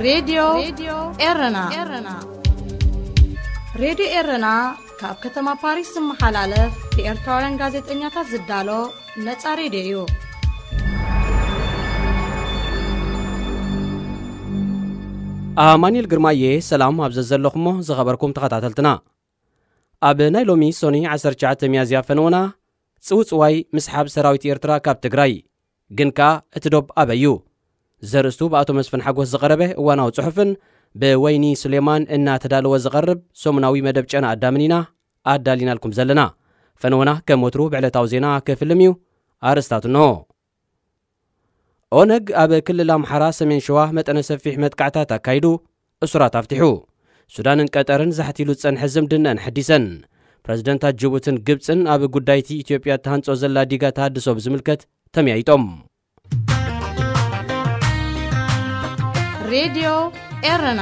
ሬድዮ ኤረና። ሬድዮ ኤረና ካብ ከተማ ፓሪስ ዝመሓላለፍ ብኤርትራውያን ጋዜጠኛታት ዝዳሎ ነጻ ሬድዮ እዩ። ኣማኑኤል ግርማየ፣ ሰላም ኣብ ዘዘለኹሞ ዝኸበርኩም ተኸታተልትና። ኣብ ናይ ሎሚ ሶኒ ዓሰርተ ትሽዓተ ሚያዝያ ፈነወና፣ ጽውጽዋይ ምስሓብ ሰራዊት ኤርትራ ካብ ትግራይ፣ ግን ከኣ እቲ ዶብ ኣበይ እዩ? ዘርእስቱ ብኣቶ መስፍን ሓጎስ ዝቐረበ እዋናዊ ጽሑፍን ብወይኒ ሱሌማን እናተዳለወ ዝቐርብ ሰሙናዊ መደብ ጨና ኣዳምን ኢና ኣዳሊናልኩም ዘለና። ፈነወና ከም ወትሩ ብዕለታዊ ዜና ክፍልም እዩ። ኣርእስታቱ እንሆ። ኦነግ ኣብ ክልል ኣምሓራ ሰሜን ሸዋ መጠነ ሰፊሕ መጥቃዕታት ኣካይዱ፣ እሱራት ኣፍቲሑ። ሱዳንን ቀጠርን ዛሕቲሉ ዝጸንሐ ዝምድነን ሕዲሰን። ፕረዚደንታት ጅቡትን ግብጽን ኣብ ጉዳይቲ ኢትዮጵያ እትሃንጾ ዘላ ዲጋ ተሃድሶ ብዝምልከት ተመያይጦም። ሬድዮ ኤረና።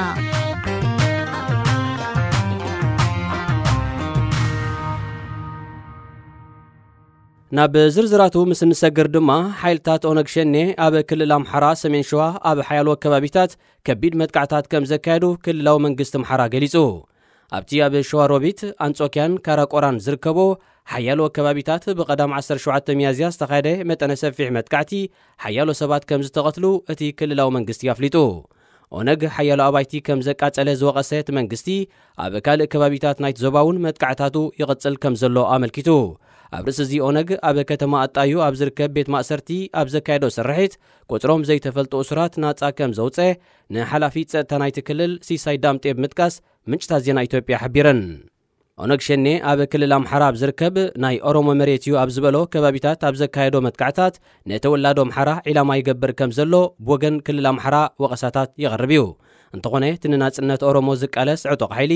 ናብ ዝርዝራቱ ምስ እንሰግር ድማ፣ ሓይልታት ኦነግ ሸኔ ኣብ ክልል ኣምሓራ ሰሜን ሸዋ ኣብ ሓያሎ ከባቢታት ከቢድ መጥቃዕታት ከም ዘካየዱ ክልላዊ መንግስቲ ኣምሓራ ገሊጹ። ኣብቲ ኣብ ሸዋ ሮቢት ኣንጾኪያን ካራቆራን ዝርከቦ ሓያሎ ከባቢታት ብቐዳም ዓሰርተ ሸውዓተ ሚያዝያ ዝተኻየደ መጠነ ሰፊሕ መጥቃዕቲ ሓያሎ ሰባት ከም ዝተቐትሉ እቲ ክልላዊ መንግስቲ ኣፍሊጡ። ኦነግ ሓያሎ ኣባይቲ ከም ዘቃጸለ ዝወቐሰ እቲ መንግስቲ፣ ኣብ ካልእ ከባቢታት ናይቲ ዞባ እውን መጥቃዕታቱ ይቕጽል ከም ዘሎ ኣመልኪቱ። ኣብ ርእሲ እዚ ኦነግ ኣብ ከተማ ኣጣዩ ኣብ ዝርከብ ቤት ማእሰርቲ ኣብ ዘካየዶ ስርሒት፣ ቁጽሮም ዘይተፈልጡ እሱራት ናጻ ከም ዘውጸ ንሓላፊ ጸጥታ ናይቲ ክልል ሲሳይ ዳምጤ ብምጥቃስ ምንጭታት ዜና ኢትዮጵያ ሓቢረን። ኦነግ ሸኔ ኣብ ክልል ኣምሓራ ኣብ ዝርከብ ናይ ኦሮሞ መሬት እዩ ኣብ ዝበሎ ከባቢታት ኣብ ዘካየዶ መጥቃዕታት፣ ንተወላዶ ኣምሓራ ዒላማ ይገብር ከም ዘሎ ብወገን ክልል ኣምሓራ ወቐሳታት ይቐርብ እዩ። እንተኾነ፣ እቲ ንናጽነት ኦሮሞ ዝቃለስ ዕጡቕ ሓይሊ፣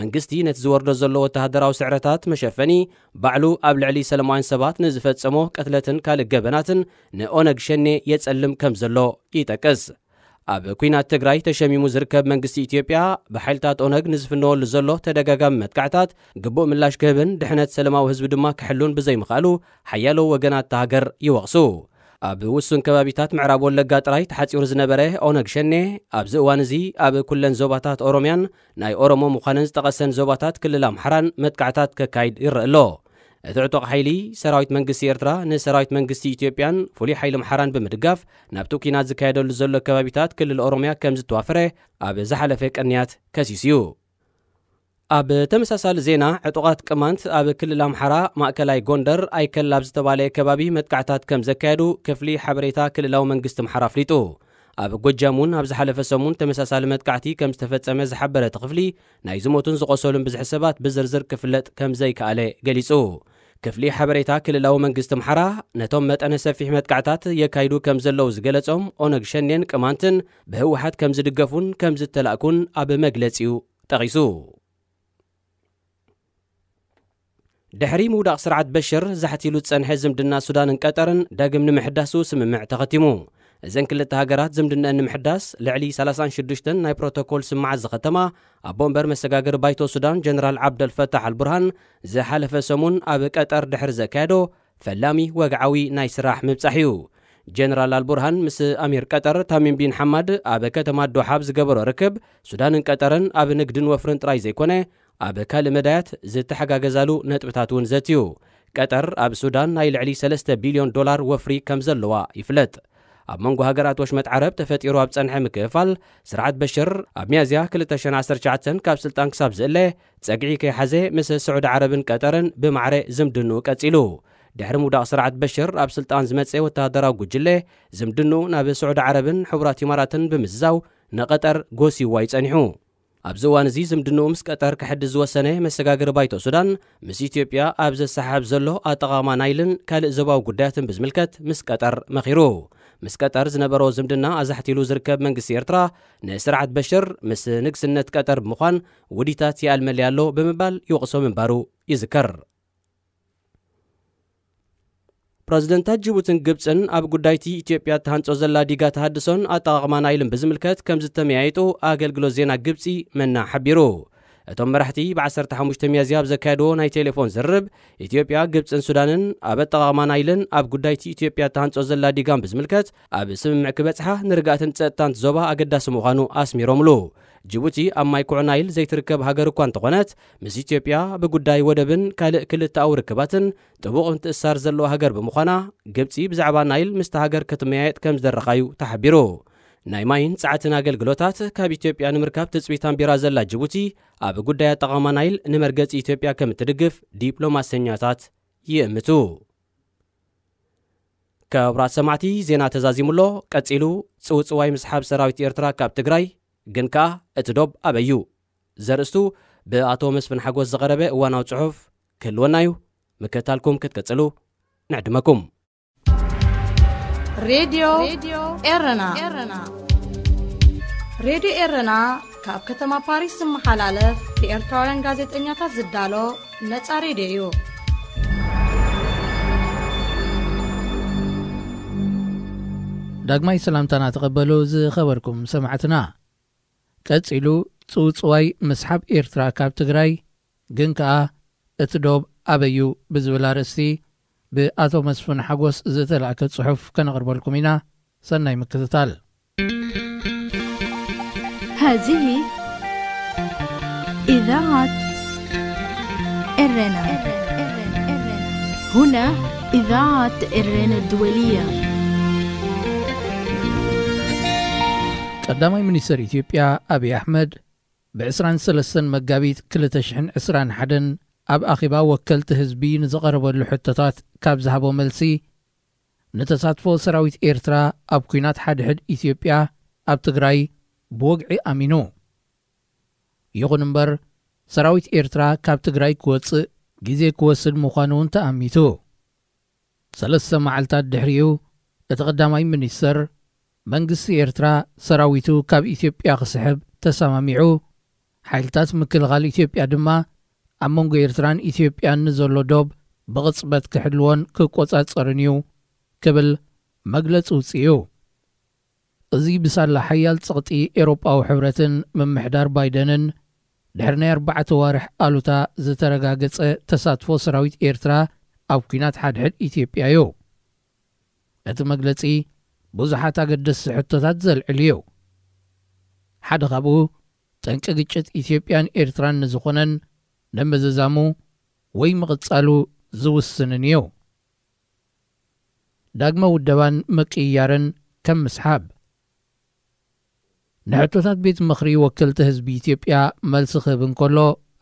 መንግስቲ ነቲ ዝወርዶ ዘሎ ወተሃደራዊ ስዕረታት መሸፈኒ፣ ባዕሉ ኣብ ልዕሊ ሰላማውያን ሰባት ንዝፈጸሞ ቅትለትን ካልእ ገበናትን ንኦነግ ሸኔ የጸልም ከም ዘሎ ይጠቅስ። ኣብ ኲናት ትግራይ ተሸሚሙ ዝርከብ መንግስቲ ኢትዮጵያ፣ ብሓይልታት ኦነግ ንዝፍነወሉ ዘሎ ተደጋጋሚ መጥቃዕታት ግቡእ ምላሽ ክህብን ድሕነት ሰላማዊ ህዝቢ ድማ ክሕሉን ብዘይምኽኣሉ፣ ሓያሎ ወገናት እታ ሃገር ይወቕሱ። ኣብ ውሱን ከባቢታት ምዕራብ ወለጋ ጥራይ ተሓጺሩ ዝነበረ ኦነግ ሸኔ፣ ኣብዚ እዋን እዚ ኣብ ኩለን ዞባታት ኦሮምያን ናይ ኦሮሞ ምዃነን ዝጠቐሰን ዞባታት ክልል ኣምሓራን መጥቃዕታት ከካይድ ይረአ ኣሎ። እቲ ዕጡቕ ሓይሊ፣ ሰራዊት መንግስቲ ኤርትራ ንሰራዊት መንግስቲ ኢትዮጵያን ፍሉይ ሓይሊ ኣምሓራን ብምድጋፍ፣ ናብቲ ኲናት ዝካየደሉ ዘሎ ከባቢታት ክልል ኦሮምያ ከም ዝተዋፈረ ኣብ ዝሓለፈ ቅንያት ከሲሱ እዩ። ኣብ ተመሳሳሊ ዜና፣ ዕጡቓት ቅማንት ኣብ ክልል ኣምሓራ ማእከላይ ጎንደር ኣይከል ኣብ ዝተባለ ከባቢ መጥቃዕታት ከም ዘካየዱ ክፍሊ ሓበሬታ ክልላዊ መንግስቲ ኣምሓራ ኣፍሊጡ። ኣብ ጎጃም እውን ኣብ ዝሓለፈ ሰሙን ተመሳሳሊ መጥቃዕቲ ከም ዝተፈጸመ ዝሓበረ እቲ ክፍሊ፣ ናይ ዝሞቱን ዝቖሰሉን ብዝሒ ሰባት ብዝርዝር ክፍለጥ ከም ዘይከኣለ ገሊጹ። ክፍሊ ሓበሬታ ክልላዊ መንግስቲ ኣምሓራ፣ ነቶም መጠነ ሰፊሕ መጥቃዕታት የካይዱ ከም ዘለዉ ዝገለጾም ኦነግ ሸኔን ቅማንትን ብህወሓት ከም ዝድገፉን ከም ዝተላእኩን ኣብ መግለጺኡ ጠቒሱ። ድሕሪ ምውዳቕ ስርዓት በሽር ዛሕቲሉ ዝጸንሐ ዝምድና ሱዳንን ቀጠርን ዳግም ንምሕዳሱ ስምምዕ ተኸቲሙ። እዘን ክልተ ሃገራት ዝምድነአን ንምሕዳስ ልዕሊ ሰላሳን ሽዱሽተን ናይ ፕሮቶኮል ስምምዓት ዝኸተማ ኣቦ ወንበር መሰጋገሪ ባይቶ ሱዳን ጀነራል ዓብደል ፈታሕ ኣልቡርሃን ዝሓለፈ ሰሙን ኣብ ቀጠር ድሕሪ ዘካየዶ ፈላሚ ወግዓዊ ናይ ስራሕ ምብጻሕ እዩ። ጀነራል ኣልቡርሃን ምስ ኣሚር ቀጠር ታሚም ቢን ሓማድ ኣብ ከተማ ዶሓ ኣብ ዝገበሮ ርክብ፣ ሱዳንን ቀጠርን ኣብ ንግድን ወፍርን ጥራይ ዘይኮነ፣ ኣብ ካልእ መዳያት ዝተሓጋገዛሉ ነጥብታት እውን ዘትዩ። ቀጠር ኣብ ሱዳን ናይ ልዕሊ ሰለስተ ቢልዮን ዶላር ወፍሪ ከም ዘለዋ ይፍለጥ። ኣብ መንጎ ሃገራት ወሽመጥ ዓረብ ተፈጢሩ ኣብ ጸንሐ ምክፍፋል፣ ስርዓት በሽር ኣብ ሚያዝያ ክልተ ሽሕን ዓሰርተ ትሽዓተን ካብ ስልጣን ክሳብ ዝእለ፣ ጸግዒ ከይሓዘ ምስ ስዑዲ ዓረብን ቀጠርን ብማዕረ ዝምድንኡ ቀጺሉ። ድሕሪ ምውዳቕ ስርዓት በሽር ኣብ ስልጣን ዝመጸ ወተሃደራዊ ጉጅለ፣ ዝምድንኡ ናብ ስዑዲ ዓረብን ሕቡራት ኢማራትን ብምዝዛው ንቀጠር ጎስይዋ እዩ ጸኒሑ። ኣብዚ እዋን እዚ ዝምድንኡ ምስ ቀጠር ክሕድስ ዝወሰነ መሰጋገሪ ባይቶ ሱዳን፣ ምስ ኢትዮጵያ ኣብ ዘሰሓሕብ ዘሎ ኣጠቓቕማ ናይልን ካልእ ዞባዊ ጉዳያትን ብዝምልከት ምስ ቀጠር መኺሩ። ምስ ቀጠር ዝነበሮ ዝምድና ኣዛሕቲሉ ዝርከብ መንግስቲ ኤርትራ፣ ንስርዓት በሽር ምስ ንግስነት ቀጠር ብምዃን ውዲታት ይኣልመለይ ኣሎ ብምባል ይወቕሶ ምንባሩ ይዝከር። ፕረዚደንታት ጅቡትን ግብጽን ኣብ ጉዳይቲ ኢትዮጵያ እትሃንጾ ዘላ ዲጋ ተሃድሶን ኣጠቓቕማ ናይልን ብዝምልከት ከም ዝተመያየጡ ኣገልግሎት ዜና ግብጺ መና ሓቢሩ። እቶም መራሕቲ ብ15 ሚያዝያ ኣብ ዘካየድዎ ናይ ቴሌፎን ዝርርብ፣ ኢትዮጵያ፣ ግብጽን ሱዳንን ኣብ ኣጠቓቕማ ናይልን ኣብ ጉዳይቲ ኢትዮጵያ እትሃንጾ ዘላ ዲጋም ብዝምልከት ኣብ ስምምዕ ክበጽሓ ንርግኣትን ጸጥታን ዞባ ኣገዳሲ ምዃኑ ኣስሚሮምሉ። ጅቡቲ ኣብ ማይ ኩዕ ናይል ዘይትርከብ ሃገር እኳ እንተኾነት፣ ምስ ኢትዮጵያ ብጉዳይ ወደብን ካልእ ክልተኣዊ ርክባትን ጥቡቕ ምትእስሳር ዘለዋ ሃገር ብምዃና፣ ግብጺ ብዛዕባ ናይል ምስታ ሃገር ክትመያየጥ ከም ዝደረኻዩ ተሓቢሩ። ናይ ማይን ጸዓትን ኣገልግሎታት ካብ ኢትዮጵያ ንምርካብ ትጽቢት ኣንቢራ ዘላ ጅቡቲ፣ ኣብ ጉዳይ ኣጠቓቕማ ናይል ንመርገጺ ኢትዮጵያ ከም እትድግፍ ዲፕሎማሰኛታት ይእምቱ። ክቡራት ሰማዕቲ፣ ዜና ተዛዚሙ ኣሎ። ቀጺሉ፣ ጽውጽዋይ ምስሓብ ሰራዊት ኤርትራ ካብ ትግራይ፣ ግን ከኣ እቲ ዶብ ኣበይ እዩ? ዘርእስቱ ብኣቶ መስፍን ሓጎስ ዝቐረበ እዋናዊ ጽሑፍ ክህልወና እዩ። ምክትታልኩም ክትቀጽሉ ንዕድመኩም። ሬድዮ ኤረና። ሬድዮ ኤረና ካብ ከተማ ፓሪስ ዝመሓላለፍ ብኤርትራውያን ጋዜጠኛታት ዝዳሎ ነጻ ሬድዮ እዩ። ዳግማይ ሰላምታና ተቐበሉ ዝኸበርኩም ሰማዕትና። ቀጺሉ ጽውጽዋይ ምስሓብ ኤርትራ ካብ ትግራይ፣ ግን ከኣ እቲ ዶብ ኣበዩ ብዝብል ኣርእስቲ ብኣቶ መስፍን ሓጎስ ዝተላእከ ጽሑፍ ከነቕርበልኩም ኢና። ሰናይ ምክትታል። هذه إذاعة إرنا. هنا إذاعة إرنا الدولية. ቀዳማይ ሚኒስተር ኢትዮጵያ ኣብይ ኣሕመድ ብ23 መጋቢት 2021 ኣብ ኣኼባ ወከልቲ ህዝቢ ንዝቐረበሉ ሕቶታት ካብ ዝሃቦ መልሲ፣ ንተሳትፎ ሰራዊት ኤርትራ ኣብ ኲናት ሓድሕድ ኢትዮጵያ ኣብ ትግራይ ብወግዒ ኣሚኑ። ይኹን እምበር፣ ሰራዊት ኤርትራ ካብ ትግራይ ክወጽእ ግዜ ክወስድ ምዃኑ እውን ተኣሚቱ። ሰለስተ መዓልታት ድሕሪኡ፣ እቲ ቀዳማይ ሚኒስተር፣ መንግስቲ ኤርትራ ሰራዊቱ ካብ ኢትዮጵያ ክስሕብ ተሰማሚዑ፣ ሓይልታት ምክልኻል ኢትዮጵያ ድማ ኣብ መንጎ ኤርትራን ኢትዮጵያን ንዘሎ ዶብ ብቕጽበት ክሕልዎን ክቆጻጸርን እዩ ክብል መግለጺ ውጽእ እዩ። እዚ ብሳላ ሓያል ጸቕጢ ኤውሮጳዊ ሕብረትን ምምሕዳር ባይደንን ድሕሪ ናይ ኣርባዕተ ዋርሕ ኣሉታ ዝተረጋገጸ ተሳትፎ ሰራዊት ኤርትራ ኣብ ኲናት ሓድሕድ ኢትዮጵያ እዩ። እቲ መግለጺ ብዙሓት ኣገደስቲ ሕቶታት ዘልዕል እዩ። ሓደ ካብኡ፣ ጠንቂ ግጭት ኢትዮጵያን ኤርትራን ንዝኾነን ንምዝዛሙ ወይ ምቕጻሉ ዝውስንን እዩ። ዳግመ ውደባን ምቅይያርን ከም ምስሓብ። ንሕቶታት ቤት ምኽሪ ወከልቲ ህዝቢ ኢትዮጵያ መልሲ ክህብ እንከሎ፣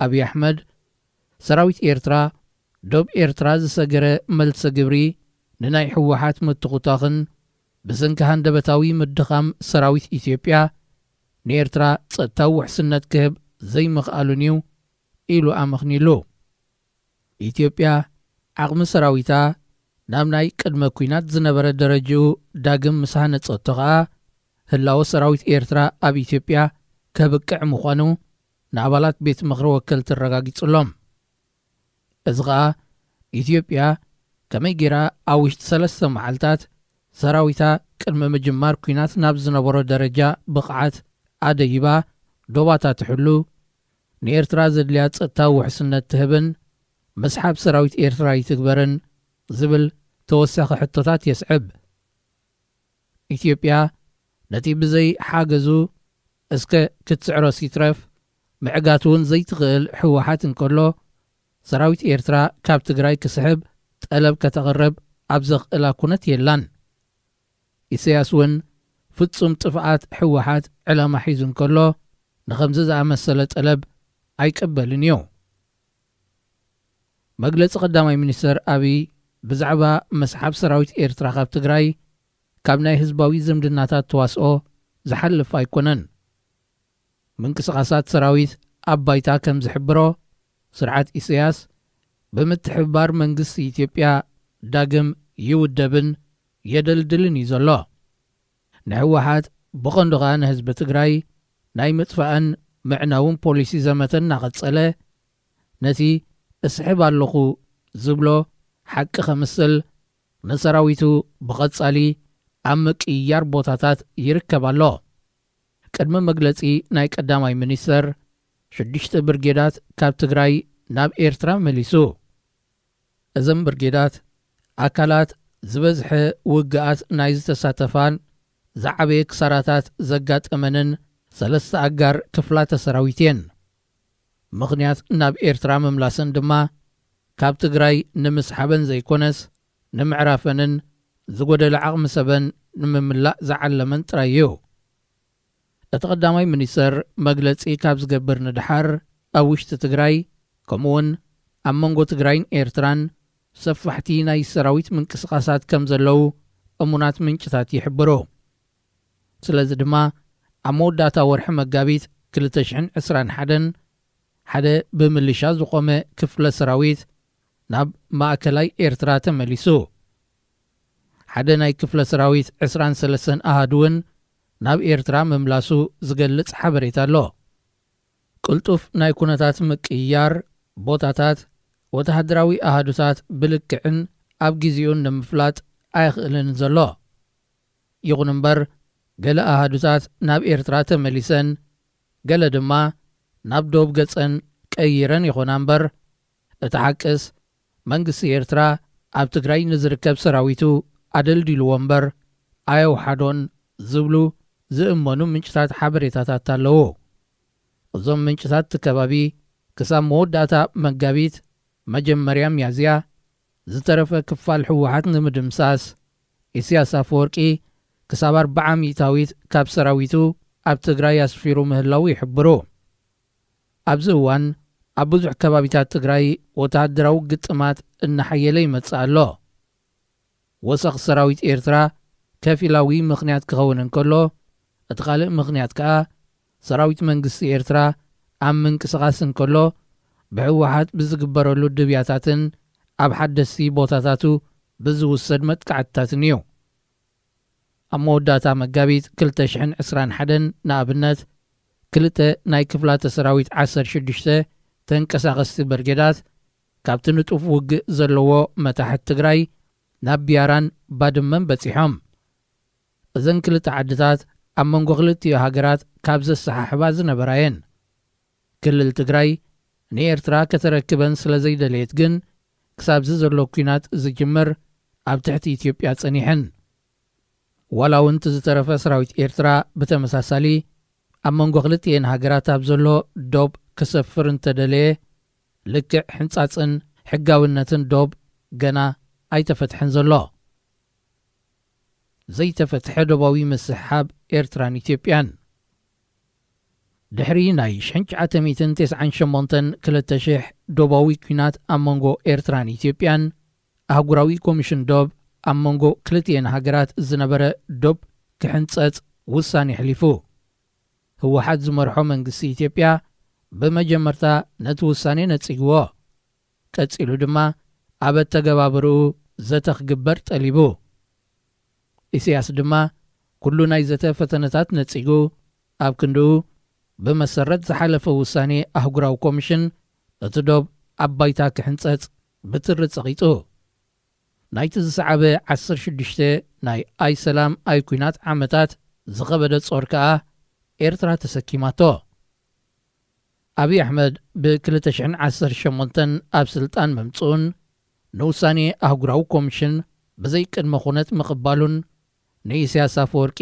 ኣብይ ኣሕመድ፣ ሰራዊት ኤርትራ ዶብ ኤርትራ ዝሰገረ መልሰ ግብሪ ንናይ ህወሓት ምትኹታኽን ብሰንኪ ሃንደበታዊ ምድኻም ሰራዊት ኢትዮጵያ ንኤርትራ ጸጥታዊ ውሕስነት ክህብ ዘይምኽኣሉን እዩ ኢሉ ኣመኽኒሉ። ኢትዮጵያ ዓቕሚ ሰራዊታ ናብ ናይ ቅድመ ኲናት ዝነበረ ደረጃኡ ዳግም ምስ ሃነጸቶ ኸኣ፣ ህላወ ሰራዊት ኤርትራ ኣብ ኢትዮጵያ ከብቅዕ ምዃኑ ንኣባላት ቤት ምኽሪ ወከልቲ ኣረጋጊጹሎም። እዚ ኸኣ፣ ኢትዮጵያ ከመይ ጌራ ኣብ ውሽጢ ሰለስተ መዓልታት ሰራዊታ ቅድሚ ምጅማር ኲናት ናብ ዝነበሮ ደረጃ ብቕዓት ኣደይባ ዶባታ ትሕሉ፣ ንኤርትራ ዘድልያ ጸጥታዊ ውሕስነት ትህብን ምስሓብ ሰራዊት ኤርትራ ይትግበርን ዝብል ተወሳኺ ሕቶታት የስዕብ። ኢትዮጵያ ነቲ ብዘይ ሓገዙ እስከ ክትስዕሮስ ይትረፍ ምዕጋት እውን ዘይትኽእል ህወሓት እንከሎ፣ ሰራዊት ኤርትራ ካብ ትግራይ ክስሕብ ጠለብ ከተቕርብ ኣብ ዘኽእላ ኩነት የላን። ኢሳያስ እውን ፍጹም ጥፍኣት ህወሓት ዕላማ ሒዙ እንከሎ፣ ንኸምዚ ዝኣመሰለ ጠለብ ኣይቅበልን እዩ። መግለጺ ቀዳማይ ሚኒስተር ኣብይ ብዛዕባ ምስሓብ ሰራዊት ኤርትራ ካብ ትግራይ፣ ካብ ናይ ህዝባዊ ዝምድናታት ተዋስኦ ዝሓልፍ ኣይኮነን። ምንቅስቓሳት ሰራዊት ኣብ ባይታ ከም ዝሕብሮ፣ ስርዓት ኢሳያስ ብምትሕብባር መንግስቲ ኢትዮጵያ ዳግም ይውደብን የደልድልን እዩ ዘሎ። ንህወሓት ብቐንዱ ኸኣ ንህዝቢ ትግራይ ናይ ምጥፋእን ምዕናውን ፖሊሲ ዘመተ እናቐጸለ፣ ነቲ እስሕብ ኣለኹ ዝብሎ ሓቂ ከምስል ንሰራዊቱ ብቐጻሊ ኣብ ምቅይያር ቦታታት ይርከብ ኣሎ። ቅድሚ መግለጺ ናይ ቀዳማይ ሚኒስተር፣ ሽዱሽተ ብርጌዳት ካብ ትግራይ ናብ ኤርትራ መሊሱ። እዘን ብርጌዳት ኣካላት ዝበዝሐ ውግኣት ናይ ዝተሳተፋን ዝዓበየ ክሳራታት ዘጋጠመንን ሰለስተ ኣጋር ክፍላተ ሰራዊት እየን። ምኽንያት ናብ ኤርትራ ምምላሰን ድማ ካብ ትግራይ ንምስሓበን ዘይኮነስ፣ ንምዕራፈንን ዝጎደለ ዓቕሚ ሰበን ንምምላእ ዝዓለመን ጥራይ እዩ። እቲ ቀዳማይ ሚኒስተር መግለጺ ካብ ዝገብር ንድሓር፣ ኣብ ውሽጢ ትግራይ፣ ከምኡውን ኣብ መንጎ ትግራይን ኤርትራን ሰፋሕቲ ናይ ሰራዊት ምንቅስቓሳት ከም ዘለዉ እሙናት ምንጭታት ይሕብሩ። ስለዚ ድማ፣ ኣብ መወዳእታ ወርሒ መጋቢት ክልተ ሽሕን ዕስራን ሓደን፣ ሓደ ብምልሻ ዝቖመ ክፍለ ሰራዊት ናብ ማእከላይ ኤርትራ ተመሊሱ። ሓደ ናይ ክፍለ ሰራዊት ዕስራን ሰለስተን ኣሃዱ እውን ናብ ኤርትራ ምምላሱ ዝገልጽ ሓበሬታ ኣሎ። ቅልጡፍ ናይ ኩነታት ምቅይያር ቦታታት፣ ወተሃደራዊ ኣሃዱታት ብልክዕን ኣብ ግዜኡን ንምፍላጥ ኣየኽእልን ዘሎ። ይኹን እምበር፣ ገለ ኣሃዱታት ናብ ኤርትራ ተመሊሰን፣ ገለ ድማ ናብ ዶብ ገጸን ቀይረን ይኾና እምበር፣ እቲ ሓቅስ፣ መንግስቲ ኤርትራ ኣብ ትግራይ ንዝርከብ ሰራዊቱ ኣደልዲልዎ እምበር ኣየውሓዶን ዝብሉ ዝእመኑ ምንጭታት ሓበሬታታት ኣለዉ። እዞም ምንጭታት እቲ ከባቢ፣ ክሳብ መወዳእታ መጋቢት፣ መጀመርያ ሚያዝያ፣ ዝተረፈ ክፋል ህወሓት ንምድምሳስ፣ ኢሳያስ ኣፈወርቂ ክሳብ ኣርብዓ ሚእታዊት ካብ ሰራዊቱ ኣብ ትግራይ ኣስፊሩ ምህላዉ ይሕብሩ። ኣብዚ እዋን፣ ኣብ ብዙሕ ከባቢታት ትግራይ ወተሃደራዊ ግጥማት እናሓየለ ይመጽእ ኣሎ። ወሰኽ ሰራዊት ኤርትራ ከፊላዊ ምኽንያት ክኸውን እንከሎ፣ እቲ ካልእ ምኽንያት ከኣ፣ ሰራዊት መንግስቲ ኤርትራ ኣብ ምንቅስቓስ እንከሎ፣ ብህወሓት ብዝግበረሉ ድብያታትን ኣብ ሓደስቲ ቦታታቱ ብዝውሰድ መጥቃዕትታትን እዩ። ኣብ መወዳእታ መጋቢት ክልተ ሽሕን ዕስራን ሓደን፣ ንኣብነት፣ ክልተ ናይ ክፍላተ ሰራዊት ዓሰርተ ሽዱሽተ ተንቀሳቐስቲ ብርጌዳት ካብቲ ንጡፍ ውግእ ዘለዎ መታሕት ትግራይ ናብ ቢያራን ባድመን በጺሖም። እዘን ክልተ ዓድታት ኣብ መንጎ ክልቲኡ ሃገራት ካብ ዘሰሓሕባ ዝነበራ እየን። ክልል ትግራይ ንኤርትራ ከተረክበን ስለ ዘይደለየት ግን፣ ክሳብዚ ዘሎ ኲናት ዝጅምር ኣብ ትሕቲ ኢትዮጵያ ጸኒሐን። ዋላ እውን እቲ ዝተረፈ ሰራዊት ኤርትራ ብተመሳሳሊ ኣብ መንጎ ክልቲኤን ሃገራት ኣብ ዘሎ ዶብ ክሰፍር እንተደለየ፣ ልክዕ ሕንጻጽን ሕጋውነትን ዶብ ገና ኣይተፈትሐን ዘሎ። ዘይተፈትሐ ዶባዊ ምስሕሓብ ኤርትራን ኢትዮጵያን። ድሕሪ ናይ ሽሕን ትሽዓተ ሚእትን ተስዓን ሸሞንተን ክልተ ሽሕ ዶባዊ ኲናት ኣብ መንጎ ኤርትራን ኢትዮጵያን፣ ኣህጉራዊ ኮሚሽን ዶብ ኣብ መንጎ ክልቲኤን ሃገራት ዝነበረ ዶብ ክሕንጸጽ ውሳኔ ኣሕሊፉ። ህወሓት ዝመርሖ መንግስቲ ኢትዮጵያ ብመጀመርታ ነቲ ውሳኔ ነጺግዎ። ቀጺሉ ድማ ኣብ ኣተገባብርኡ ዘተ ክግበር ጠሊቡ። ኢሳያስ ድማ ኩሉ ናይ ዘተ ፈተነታት ነጺጉ፣ ኣብ ክንድኡ ብመሰረት ዝሓለፈ ውሳኔ ኣህጉራዊ ኮሚሽን እቲ ዶብ ኣብ ባይታ ክሕንጸጽ ብትሪ ጸቒጡ። ናይቲ ዝሰዓበ ዓሰርተ ሽዱሽተ ናይ ኣይሰላም ኣይኲናት ዓመታት ዝኸበደ ጾር ከኣ ኤርትራ ተሰኪማቶ። ኣብይ ኣሕመድ ብ ክልተ ሽሕን ዓሰርተ ሸሞንተን ኣብ ስልጣን ምምጽኡን ንውሳኔ ኣህጉራዊ ኮሚሽን ብዘይ ቅድመ ኩነት ምቕባሉን ንኢሳያስ ኣፈወርቂ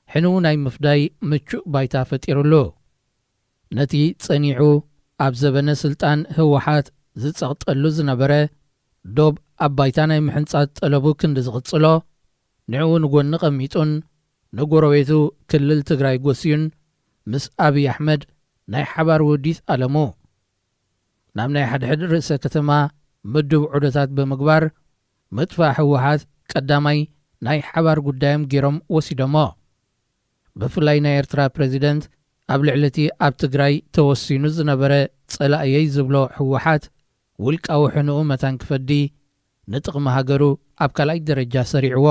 ሕንው ናይ ምፍዳይ ምቹእ ባይታ ፈጢሩሉ። ነቲ ጸኒዑ ኣብ ዘበነ ስልጣን ህወሓት ዝጸቕጠሉ ዝነበረ ዶብ ኣብ ባይታ ናይ ምሕንጻጽ ጠለቡ ክንዲ ዝቕጽሎ፣ ንዕኡ ንጎኒ ቀሚጡን ንጎረቤቱ ክልል ትግራይ ጎስዩን ምስ ኣብይ ኣሕመድ ናይ ሓባር ውዲት ኣለሙ። ናብ ናይ ሓድሕድ ርእሰ ከተማ ምድብ ዑደታት ብምግባር፣ ምጥፋእ ህወሓት ቀዳማይ ናይ ሓባር ጉዳዮም ገይሮም ወሲዶሞ። ብፍላይ ናይ ኤርትራ ፕረዚደንት ኣብ ልዕሊ እቲ ኣብ ትግራይ ተወሲኑ ዝነበረ ጸላእየይ ዝብሎ ህወሓት ውልቃዊ ሕንኡ መታን ክፈዲ፣ ንጥቕሚ ሃገሩ ኣብ ካልኣይ ደረጃ ሰሪዕዎ።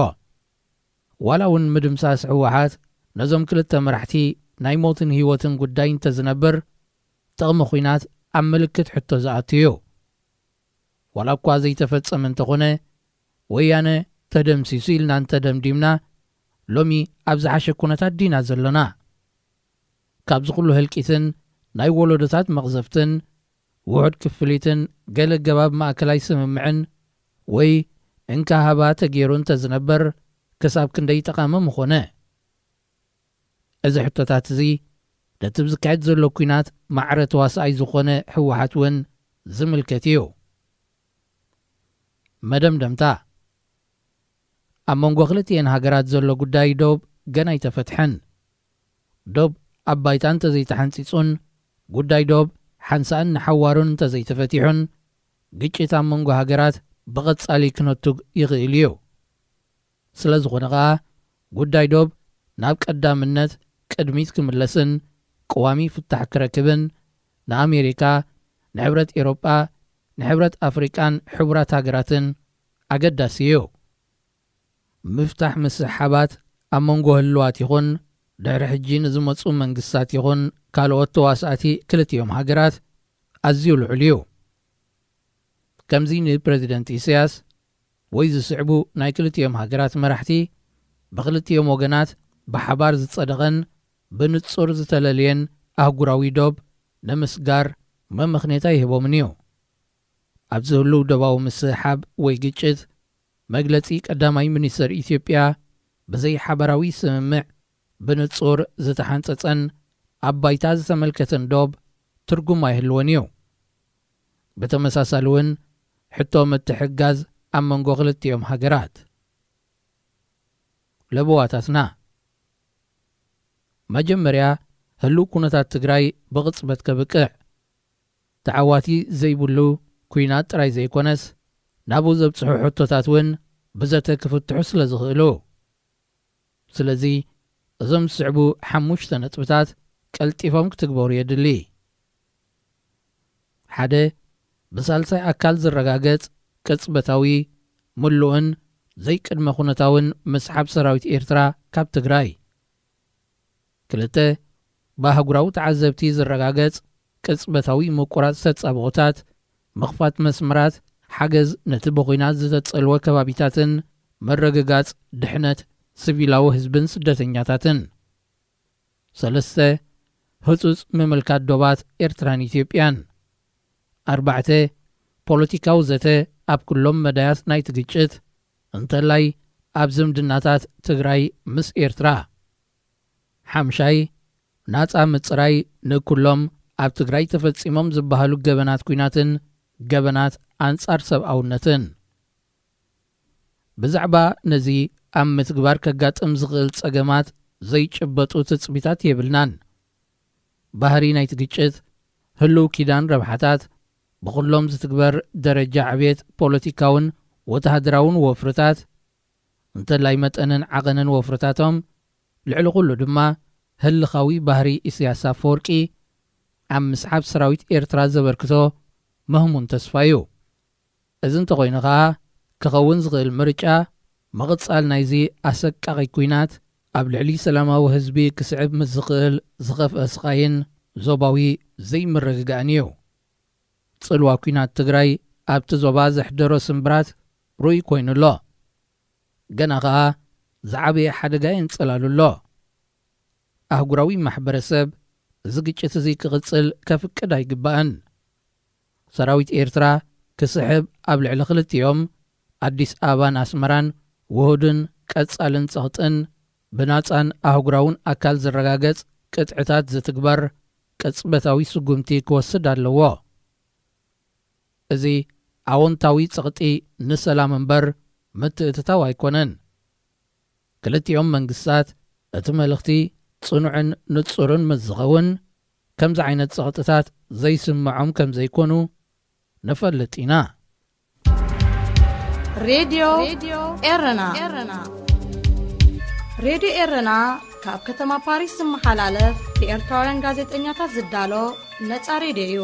ዋላ እውን ምድምሳስ ህወሓት ነዞም ክልተ መራሕቲ ናይ ሞትን ህይወትን ጉዳይ እንተዝነብር፣ ጥቕሚ ኲናት ኣብ ምልክት ሕቶ ዝኣቱ እዩ። ዋላ እኳ ዘይተፈጸመ እንተኾነ፣ ወያነ ተደምሲሱ ኢልና እንተደምዲምና፣ ሎሚ ኣብ ዝሓሸ ኩነታት ዲና ዘለና? ካብዚ ኩሉ ህልቂትን ናይ ወለዶታት መቕዘፍትን ውሑድ ክፍሊትን ገለ ገባብ ማእከላይ ስምምዕን ወይ እንካ ሃባ ተገይሩ እንተዝነበር ክሳብ ክንደይ ጠቓሚ ምኾነ? እዚ ሕቶታት እዚ ነቲ ብዝካየድ ዘሎ ኲናት ማዕረ ተዋሳኣይ ዝኾነ ህወሓት እውን ዝምልከት እዩ። መደምደምታ። ኣብ መንጎ ክልቲኤን ሃገራት ዘሎ ጉዳይ ዶብ ገና ኣይተፈትሐን። ዶብ ኣብ ባይታ እንተዘይተሓንጺጹን ጉዳይ ዶብ ሓንሳእን ንሓዋሩን እንተዘይተፈቲሑን ግጭት ኣብ መንጎ ሃገራት ብቐጻሊ ክነቱግ ይኽእል እዩ። ስለ ዝኾነ ኸኣ ጉዳይ ዶብ ናብ ቀዳምነት ቅድሚት ክምለስን ቀዋሚ ፍታሕ ክረክብን ንኣሜሪካ፣ ንሕብረት ኤሮጳ፣ ንሕብረት ኣፍሪቃን ሕቡራት ሃገራትን ኣገዳሲ እዩ። ምፍታሕ ምስሕሓባት ኣብ መንጎ ህልዋት ይኹን ድሕሪ ሕጂ ንዝመጹ መንግስታት ይኹን ካልኦት ተዋሳእቲ ክልቲኦም ሃገራት ኣዝዩ ልዑል እዩ። ከምዚ ንፕረዚደንት ኢሳያስ ወይ ዝስዕቡ ናይ ክልቲኦም ሃገራት መራሕቲ ብክልቲኦም ወገናት ብሓባር ዝጸደቐን ብንጹር ዝተለልየን ኣህጉራዊ ዶብ ንምስጋር መመኽኔታ ይህቦምን እዩ። ኣብዚ ህሉው ዶባዊ ምስሕሓብ ወይ ግጭት መግለጺ ቀዳማይ ሚኒስተር ኢትዮጵያ ብዘይ ሓባራዊ ስምምዕ ብንጹር ዝተሓንጸጸን ኣብ ባይታ ዝተመልከተን ዶብ ትርጉም ኣይህልዎን እዩ። ብተመሳሳሊ እውን ሕቶ ምትሕግጋዝ ኣብ መንጎ ክልቲኦም ሃገራት። ለበዋታትና። መጀመርያ ህሉው ኩነታት ትግራይ ብቕጽበት ከብቅዕ። ተዓዋቲ ዘይብሉ ኲናት ጥራይ ዘይኮነስ ናብኡ ዘብጽሑ ሕቶታት እውን ብዘተ ክፍትሑ ስለ ዝኽእሉ። ስለዚ እዞም ዝስዕቡ ሓሙሽተ ነጥብታት ቀልጢፎም ክትግበሩ የድሊ። ሓደ፣ ብሳልሳይ ኣካል ዝረጋገጽ ቅጽበታዊ፣ ምሉእን ዘይቅድመ ኩነታውን ምስሓብ ሰራዊት ኤርትራ ካብ ትግራይ። ክልተ፣ ብኣህጉራዊ ተዓዘብቲ ዝረጋገጽ ቅጽበታዊ ምቁራጽ ተጻብኦታት፣ ምኽፋት መስመራት ሓገዝ ነቲ ብኹናት ዝተጸልወ ከባቢታትን ምርግጋጽ ድሕነት ሲቪላዊ ህዝብን ስደተኛታትን። ሰለስተ፣ ህጹጽ ምምልካት ዶባት ኤርትራን ኢትዮጵያን። ኣርባዕተ፣ ፖለቲካዊ ዘተ ኣብ ኩሎም መዳያት ናይቲ ግጭት፣ እንተላይ ኣብ ዝምድናታት ትግራይ ምስ ኤርትራ። ሓምሻይ፣ ናጻ ምጽራይ ንኩሎም ኣብ ትግራይ ተፈጺሞም ዝበሃሉ ገበናት ኲናትን ገበናት ኣንጻር ሰብኣውነትን። ብዛዕባ ነዚ ኣብ ምትግባር ከጋጥም ዝኽእል ጸገማት ዘይጭበጡ ትጽቢታት የብልናን። ባህሪ ናይቲ ግጭት፣ ህሉው ኪዳን ረብሓታት፣ ብኹሎም ዝትግበር ደረጃ ዕቤት ፖለቲካውን ወተሃደራውን ወፍርታት፣ እንተላይ መጠንን ዓቐንን ወፍርታቶም፣ ልዕሊ ኩሉ ድማ ህልኻዊ ባህሪ ኢሳያስ ኣፈወርቂ ኣብ ምስሓብ ሰራዊት ኤርትራ ዘበርክቶ ምህሙን ተስፋ እዩ። እዚ እንተኾይኑ ኸኣ፣ ክኸውን ዝኽእል ምርጫ ምቕጻል ናይዚ ኣሰቃቒ ኲናት፣ ኣብ ልዕሊ ሰላማዊ ህዝቢ ክስዕብ ምስ ዝኽእል ዝኸፍአ ስቓይን ዞባዊ ዘይምርግጋእን እዩ። ጽልዋ ኲናት ትግራይ ኣብቲ ዞባ ዘሕደሮ ስምብራት ርኡይ ኮይኑ ኣሎ። ገና ኸኣ ዝዓበየ ሓደጋ የንጸላሉ ኣሎ። ኣህጉራዊ ማሕበረሰብ እዚ ግጭት እዚ ክቕጽል ከፍቅድ ኣይግባእን። ሰራዊት ኤርትራ ክስሕብ ኣብ ልዕሊ ክልቲኦም ኣዲስ ኣበባን ኣስመራን ውሁድን ቀጻልን ጸቕጥን ብናጻን ኣህጉራውን ኣካል ዝረጋገጽ ቅጥዕታት ዝትግበር ቅጽበታዊ ስጉምቲ ክወስድ ኣለዎ። እዚ ኣወንታዊ ጸቕጢ ንሰላም እምበር ምትእትታው ኣይኮነን። ክልቲኦም መንግስታት እቲ መልእኽቲ ጽኑዕን ንጹርን ምስ ዝኸውን፣ ከምዚ ዓይነት ጸቕጥታት ዘይስምዖም ከም ዘይኮኑ ንፈልጥ ኢና። ሬድዮ ኤረና። ሬድዮ ኤረና ካብ ከተማ ፓሪስ ዝመሓላለፍ ብኤርትራውያን ጋዜጠኛታት ዝዳሎ ነጻ ሬድዮ እዩ።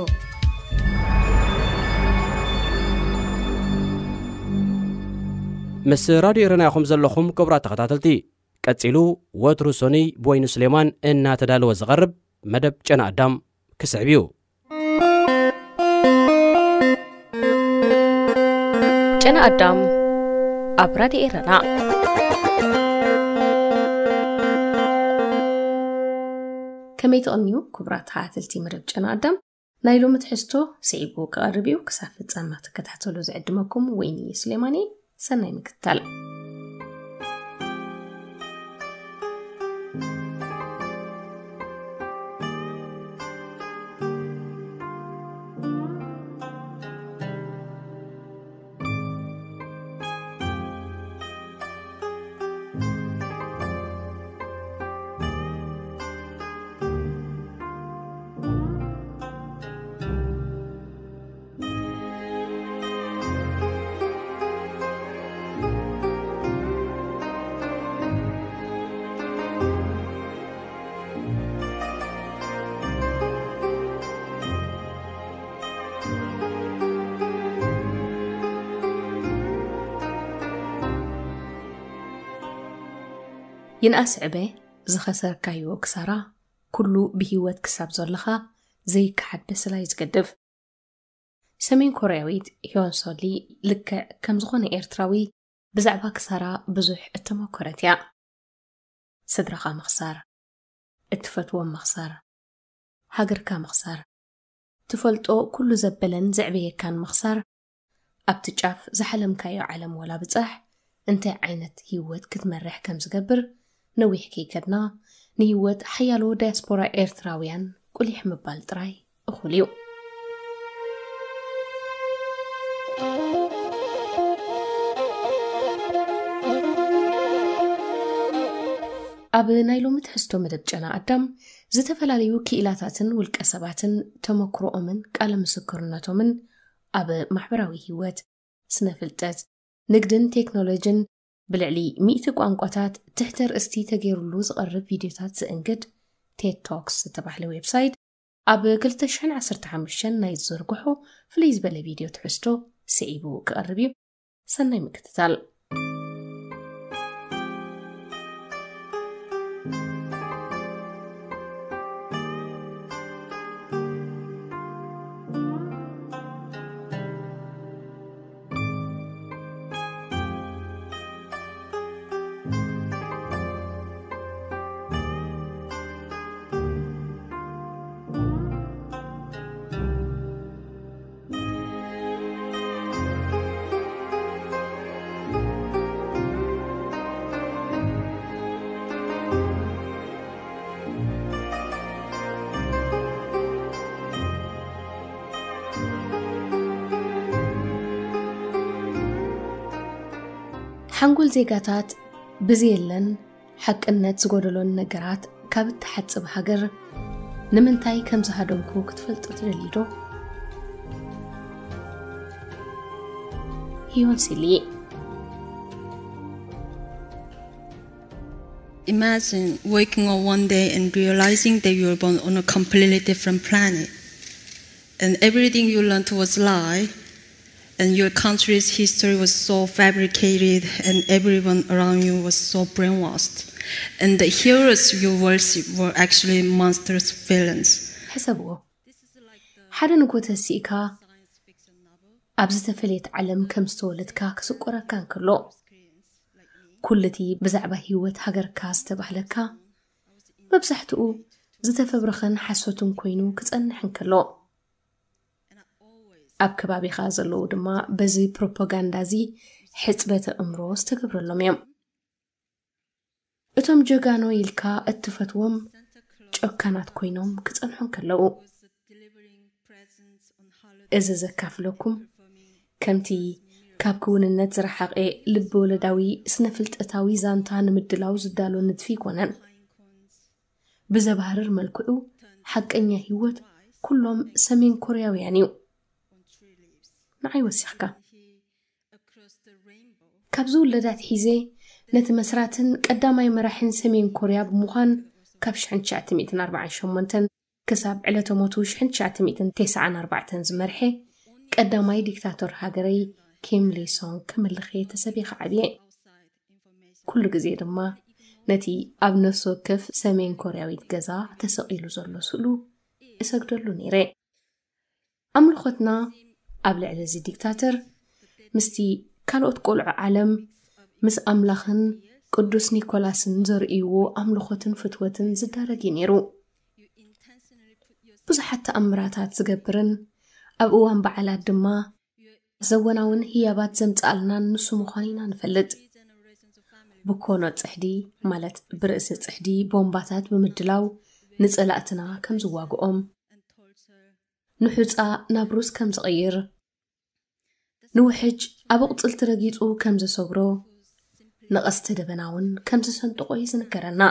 ምስ ራድዮ ኤረና ኢኹም ዘለኹም ክቡራት ተኸታተልቲ። ቀጺሉ ወትሩ ሰኑይ ብወይኑ ስሌማን እናተዳለወ ዝቐርብ መደብ ጨና ኣዳም ክስዕብ እዩ። ጨና ኣዳም ኣብ ራድዮ ኤረና። ከመይ ትቕንዩ ክቡራት ተኸታተልቲ መደብ ጨና ኣዳም? ናይ ሎሚ ትሕዝቶ ስዒቡ ክቐርብ እዩ። ክሳብ ፍጻመ ክትከታተሉ ዝዕድመኩም ወይኒ ስሌማን እየ። ሰናይ ምክትታል። ይንኣስ ዕበ ዝኸሰርካዮ ክሳራ ኩሉ ብህይወት ክሳብ ዘለኻ ዘይከሓድ በስላ እዩ ዝገድፍ። ሰሜን ኮርያዊት ህዮን ሶሊ ልክዕ ከም ዝኾነ ኤርትራዊ ብዛዕባ ክሳራ ብዙሕ እተመኮረት እያ። ስድራኻ ምኽሳር፣ እትፈትዎም ምኽሳር፣ ሃገርካ ምኽሳር፣ ትፈልጦ ኩሉ ዘበለን ዘዕበየካን ምኽሳር፣ ኣብቲ ጫፍ ዝሓለምካዮ ዓለም ወላ ብጻሕ እንታይ ዓይነት ህይወት ክትመርሕ ከም ዝገብር ነዊሕ ከይከድና ንህይወት ሓያሎ ዳያስፖራ ኤርትራውያን ቁሊሕ ምባል ጥራይ እኹል እዩ። ኣብ ናይ ሎሚ ትሕዝቶ መደብ ጨና ኣዳም ዝተፈላለዩ ክኢላታትን ውልቀ ሰባትን ተመክሮኦምን ቃለ ምስክርነቶምን ኣብ ማሕበራዊ ህይወት፣ ስነ ፍልጠት፣ ንግድን ቴክኖሎጂን ብልዕሊ ሚእቲ ቋንቋታት ትሕተ ርእስቲ ተገይሩሉ ዝቐርብ ቪድዮታት ዝእንግድ ቴድ ቶክስ ዝተባህለ ዌብሳይት ኣብ ክልተ ሽሕን ዓሰርተ ሓሙሽተን ናይ ዝዘርግሖ ፍልይ ዝበለ ቪድዮ ትሕዝቶ ስዒቡ ክቐርብ እዩ። ሰናይ ምክትታል። ሓንጎል ዜጋታት ብዘየለን ሓቅነት ዝጎደሎን ነገራት ካብ እትሓጽብ ሃገር ንምንታይ ከም ዝሃደምኩ ክትፈልጡ ትደልዩ ዶ? ሂዮን ሲሊ። Imagine waking up one day and realizing that you were born on a completely different planet. And everything you learned was lie. And your country's history was so fabricated, and everyone around you was so brainwashed. And the heroes you worship were actually monsters, villains. ሕሰብዎ። ሓደ ንጎ ተሲእካ ኣብ ዝተፈለየት ዓለም ከም ዝተወለድካ ክስቆረካ እንከሎ፣ ኩሉ እቲ ብዛዕባ ህይወት ሃገርካ ዝተባህለካ መብዛሕትኡ ዝተፈብረኸን ሓሶትን ኮይኑ ክጸንሕ እንከሎ፣ ኣብ ከባቢኻ ዘለዉ ድማ በዚ ፕሮፓጋንዳ እዚ ሕጽበተ እምሮ ዝተገብረሎም እዮም። እቶም ጀጋኖ ኢልካ እትፈትዎም ጨካናት ኮይኖም ክጸንሑ እንከለዉ፣ እዚ ዘካፍለኩም ከምቲ ካብ ክውንነት ዝረሓቐ ልብ ወለዳዊ ስነ ፍልጠታዊ ዛንታ ንምድላው ዝዳሎ ንድፊ ኣይኮነን። ብዘባህርር መልክዑ ሓቀኛ ህይወት ኩሎም ሰሜን ኮርያውያን እዩ። ንዓይ ወሲኽካ። ካብ ዝውለድ ኣትሒዘ ነቲ መስራትን ቀዳማይ መራሕን ሰሜን ኮርያ ብምዃን ካብ ሽሕን ትሽዓተ ሚእትን ኣርባዓን ሸሞንተን ክሳብ ዕለተ ሞቱ ሽሕን ትሽዓተ ሚእትን ተስዓን ኣርባዕተን ዝመርሐ ቀዳማይ ዲክታቶር ሃገረይ ኪም ሌሶንግ ከምልኸ ተሰቢኸ ዓብየ። ኩሉ ግዜ ድማ ነቲ ኣብ ነፍሲ ወከፍ ሰሜን ኮርያዊት ገዛ ተሰቒሉ ዘሎ ስእሉ እሰግደሉ ነይረ። ኣምልኾትና ኣብ ልዕሊ እዚ ዲክታተር ምስቲ ካልኦት ቆልዑ ዓለም ምስ ኣምላኽን ቅዱስ ኒኮላስን ዘርእይዎ ኣምልኾትን ፍትወትን ዝዳረግ እዩ ነይሩ። ብዙሓት ተኣምራታት ዝገብርን ኣብ እዋን በዓላት ድማ ዘወናውን ህያባት ዘምጽኣልናን ንሱ ምዃኑ ኢና ንፈልጥ። ብኮኖ ጽሕዲ፣ ማለት ብርእሲ ጽሕዲ ቦምባታት ብምድላው ንጸላእትና ከም ዝዋግኦም፣ ንሑጻ ናብ ሩዝ ከም ዝቕይር፣ ንውሕጅ ኣብ ኣቕጽልቲ ረጊጹ ከም ዘሰግሮ፣ ንቐስተ ደበና እውን ከም ዝሰንጥቆ እዩ ዝንገረና።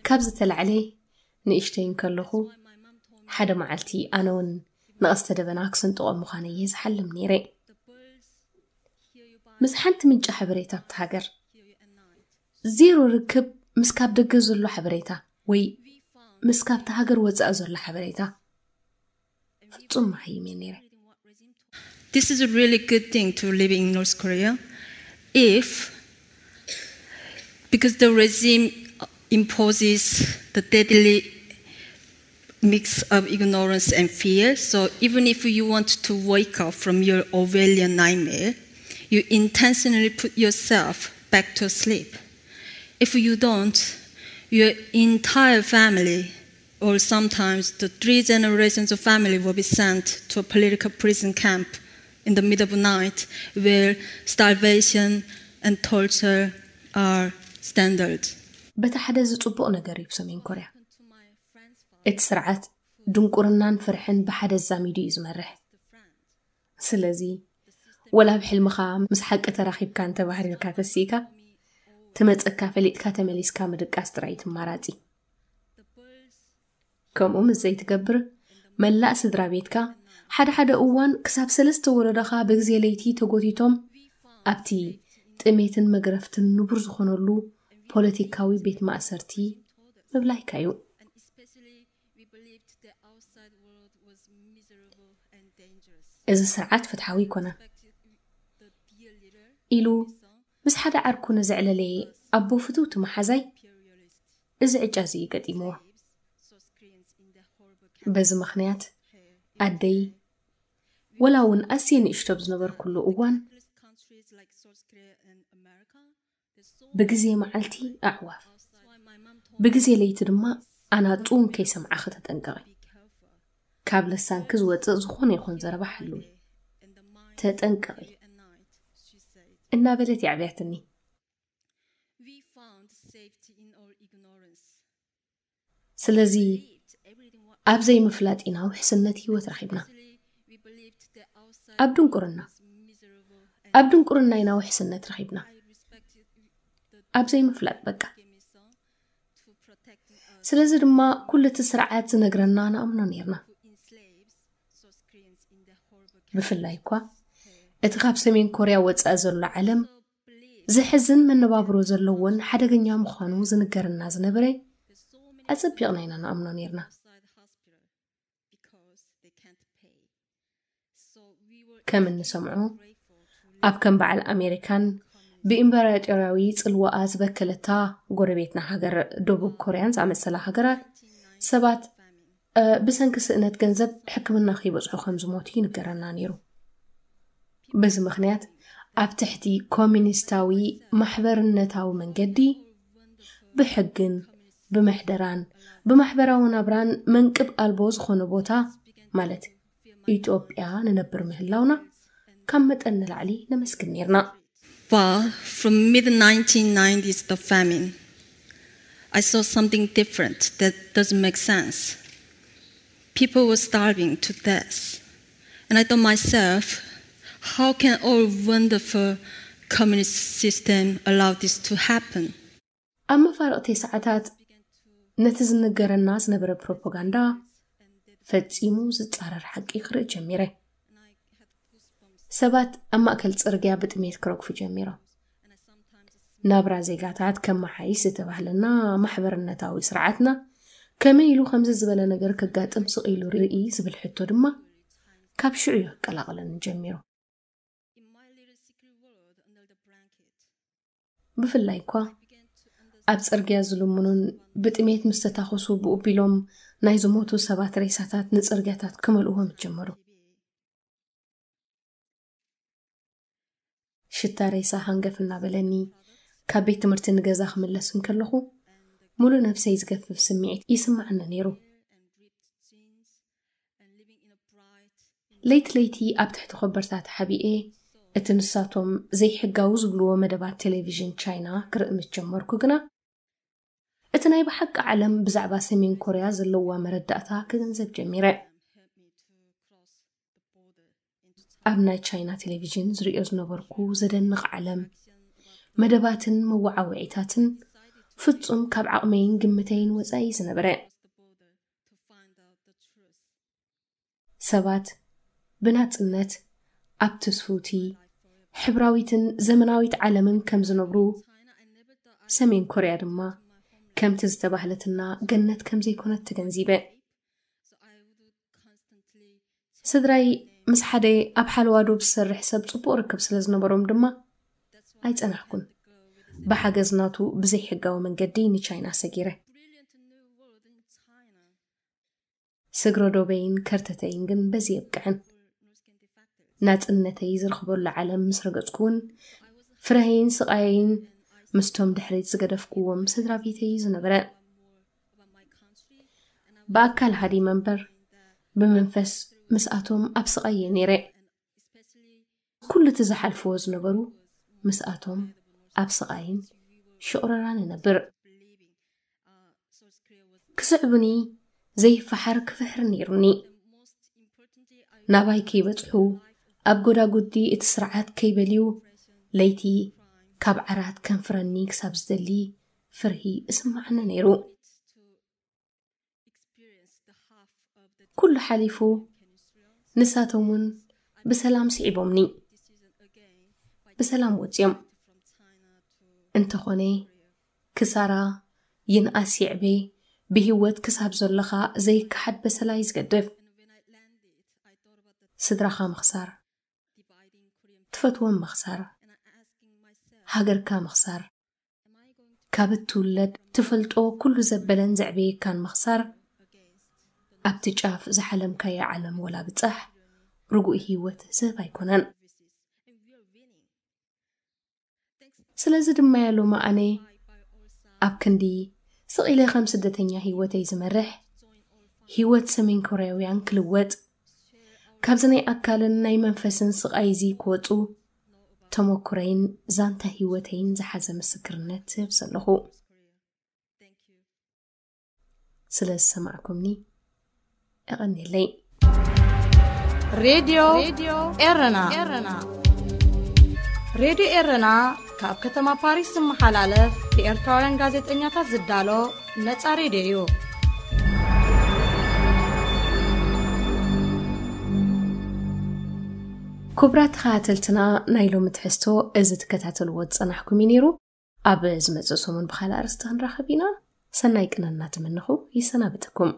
ካብ ዝተላዕለ ንእሽተይ እንከለኹ ሓደ መዓልቲ ኣነ እውን ንቐስተ ደበና ክሰንጥቆ ምዃነ እየ ዝሓልም ነይረ። ምስ ሓንቲ ምንጪ ሓበሬታ ኣብቲ ሃገር ዜሮ ርክብ ምስ ካብ ደገ ዘሎ ሓበሬታ ወይ ምስ ካብቲ ሃገር ወጻኢ ዘሎ ሓበሬታ ፍጹም መሃይም እየ ነይረ። This is a really good thing to live in North Korea if, because the regime imposes the deadly mix of ignorance and fear. So even if you want to wake up from your Orwellian nightmare, you intentionally put yourself back to sleep. If you don't, your entire family, or sometimes the three generations of family, will be sent to a political prison camp in the middle of the night where starvation and torture are standard. በቲ ሓደ እዚ ጽቡቕ ነገር እዩ ብሰሜን ኮርያ። እቲ ስርዓት ድንቁርናን ፍርሕን ብሓደ ዛሚዱ እዩ ዝመርሕ። ስለዚ ወላ ኣብ ሕልምኻ ምስ ሓቂ ተራኺብካ እንተባህሪርካ ተሲእካ፣ ትመጸካ ፈሊጥካ ተመሊስካ ምድቃስ ጥራይ ትማራጺ። ከምኡ ምስ ዘይትገብር፣ መላእ ስድራ ቤትካ ሓደ ሓደ እዋን ክሳብ ሰለስተ ወለዶኻ ብግዜ ለይቲ ተጎቲቶም ኣብቲ ጥሜትን መግረፍትን ንቡር ዝኾነሉ ፖለቲካዊ ቤት ማእሰርቲ ምብላይካ እዩ። እዚ ስርዓት ፍትሓዊ ኣይኮነን ኢሉ ምስ ሓደ ዓርኩ ንዘዕለለየ ኣቦ ፍትውቲ መሓዛይ እዚ ዕጫ እዚ እዩ ገጢምዎ። በዚ ምኽንያት ኣደይ ወላ እውን ኣዝየ ንእሽቶ ኣብ ዝነበርኩሉ እዋን ብግዜ መዓልቲ ኣዕዋፍ፣ ብግዜ ለይቲ ድማ ኣናጹ ከይሰምዓኺ ተጠንቀቒ። ካብ ልሳንኪ ዝወጽእ ዝኾነ ይኹን ዘረባ ሓልዊ። ተጠንቀቒ እናበለት የዕብያትኒ። ስለዚ ኣብ ዘይምፍላጥ ኢና ውሕስነት ህይወት ረኺብና። ኣብ ድንቁርና ኣብ ድንቁርና ኢና ውሕስነት ረኺብና። ኣብ ዘይምፍላጥ በቃ። ስለዚ ድማ ኩሉ እቲ ስርዓት ዝነግረና ንኣምኖ ነይርና። ብፍላይ እኳ እቲ ካብ ሰሜን ኮርያ ወጻኢ ዘሎ ዓለም ዘሕዝን መነባብሮ ዘለዎን ሓደገኛ ምዃኑ ዝንገረና ዝነበረ ኣጸቢቕና ኢና ንኣምኖ ነይርና። ከም እንሰምዖ ኣብ ከም በዓል ኣሜሪካን ብኢምበራጦርያዊ ጽልዋኣ ዝበከለታ ጎረቤትና ሃገር ደቡብ ኮርያን ዝኣመሰላ ሃገራት ሰባት ብሰንኪ ስእነት ገንዘብ ሕክምና ከይበጽሑ ከም ዝሞቱ ይንገረና ነይሩ። በዚ ምኽንያት ኣብ ትሕቲ ኮሚኒስታዊ ማሕበርነታዊ መንገዲ ብሕግን ብመሕደራን ብማሕበራዊ ናብራን መንቅብ ኣልቦ ዝኾነ ቦታ ማለት ኢትዮጵያ ንነብር ምህላውና ካብ መጠን ንላዕሊ ነመስግን ነይርና። But from mid nineteen nineties, the famine, I saw something different that doesn't make sense. People were starving to death. And I thought myself, how can our wonderful communist system allow this to happen? ኣብ መፋርቕቲ ሰዓታት ነቲ ዝንገረና ዝነበረ ፕሮፓጋንዳ ፈጺሙ ዝጻረር ሓቂ ክርኢ ጀሚረ። ሰባት ኣብ ማእከል ጽርግያ ብጥሜት ክረግፉ ጀሚሮም። ናብራ ዜጋታት ከመሓይሽ ዝተባህለና ማሕበርነታዊ ስርዓትና ከመይ ኢሉ ከምዚ ዝበለ ነገር ከጋጥም ስቕ ኢሉ ርኢ ዝብል ሕቶ ድማ ካብ ሽዑ እዩ ክቀላቐለኒ ጀሚሩ። ብፍላይ እኳ ኣብ ጽርግያ ዝልምኑን ብጥሜት ምስ ተታኾሱ ብኡቢሎም ናይ ዝሞቱ ሰባት ሬሳታት ንጽርግያታት ክመልእዎም ጀመሩ። ሽታ ሬሳ ሃንገፍ እናበለኒ ካብ ቤት ትምህርቲ ንገዛ ክምለስ እንከለኹ ሙሉእ ነብሰይ ዝገፍፍ ስምዒት ይስምዓኒ ነይሩ። ለይቲ ለይቲ ኣብ ትሕቲ ኮበርታ ተሓቢኤ እቲ ንሳቶም ዘይሕጋዊ ዝብልዎ መደባት ቴሌቪዥን ቻይና ክርኢ ምስ ጀመርኩ ግና፣ እቲ ናይ ብሓቂ ዓለም ብዛዕባ ሰሜን ኮርያ ዘለዋ መረዳእታ ክግንዘብ ጀሚረ። ኣብ ናይ ቻይና ቴሌቪዥን ዝርእዮ ዝነበርኩ ዘደንቕ ዓለም፣ መደባትን መወዓውዒታትን ፍጹም ካብ ዓቕመይን ግምተይን ወጻኢ ዝነበረ። ሰባት ብናጽነት ኣብ ትስፉቲ፣ ሕብራዊትን ዘመናዊት ዓለምን ከም ዝነብሩ፣ ሰሜን ኮርያ ድማ ከምቲ ዝተባህለትና ገነት ከም ዘይኮነት ተገንዚበ። ስድራይ ምስ ሓደ ኣብ ሓለዋ ዶብ ዝሰርሕ ሰብ ጽቡቕ ርክብ ስለ ዝነበሮም ድማ ኣይጸናሕኩን። ብሓገዝ ናቱ ብዘይሕጋዊ መንገዲ ንቻይና ሰጊረ። ስግረ ዶበይን ከርተተይን ግን በዚ የብቅዐን። ናጽነተይ ዝረኽበሉ ዓለም ምስ ረገጽኩ እውን ፍርሀይን ስቓየይን ምስቶም ድሕሪት ዝገደፍኩዎም ስድራ ቤተይ እዩ ዝነበረ። ብኣካል ሃዲመ እምበር ብመንፈስ ምስኣቶም ኣብ ስቓይ እየ ነይረ። ኩሉ እቲ ዝሓልፍዎ ዝነበሩ ምስኣቶም ኣብ ስቓይን ሽቕረራን እነብር። ክስዕቡኒ ዘይፈሓር ክፍሕር ነይሩኒ። ናባይ ከይበጽሑ ኣብ ጎዳጉዲ እቲ ስርዓት ከይበልዩ ለይቲ ካብ ዓራት ከንፍረኒ ክሳብ ዝደሊ ፍርሂ እስማዓኒ ነይሩ። ኩሉ ሓሊፉ ንሳቶም እውን ብሰላም ስዒቦምኒ። ብሰላም ወጺኦም። እንተኾነ ክሳራ ይንኣስ ይዕበ ብህይወት ክሳብ ዘለኻ ዘይከሓድ በሰላ እዩ ዝገድፍ። ስድራኻ ምኽሳር፣ ትፈትዎም ምኽሳር፣ ሃገርካ ምኽሳር፣ ካብ እትውለድ ትፈልጦ ኩሉ ዘበለን ዘዕበየካን ምኽሳር፣ ኣብቲ ጫፍ ዝሓለምካዮ ዓለም ወላ ብጻሕ ርጉእ ህይወት ዝህብ ኣይኮነን። ስለዚ ድማ እየ ሎሚ ኣነ ኣብ ክንዲ ስቕ ኢለ ከም ስደተኛ ህይወተይ ዝመርሕ፣ ህይወት ሰሜን ኮርያውያን ክልወጥ፣ ካብዚ ናይ ኣካልን ናይ መንፈስን ስቓይ እዚ ክወጹ፣ ተመኩረይን ዛንታ ህይወተይን ዝሓዘ ምስክርነት ዝህብ ዘለኹ። ስለ ዝሰማዕኩምኒ የቐንየለይ። ሬድዮ ኤረና። ሬድዮ ኤረና ካብ ከተማ ፓሪስ ዝመሓላለፍ ብኤርትራውያን ጋዜጠኛታት ዝዳሎ ነጻ ሬድዮ እዩ። ክቡራት ተኸታተልትና፣ ናይ ሎሚ ትሕዝቶ እዚ ትከታተልዎ ዝጸናሕኩም እዩ ነይሩ። ኣብ ዝመጽእ ሰሙን ብኻልእ ኣርእስቲ ክንራኸብ ኢና። ሰናይ ቅነ እናተመነኹ ይሰናበተኩም።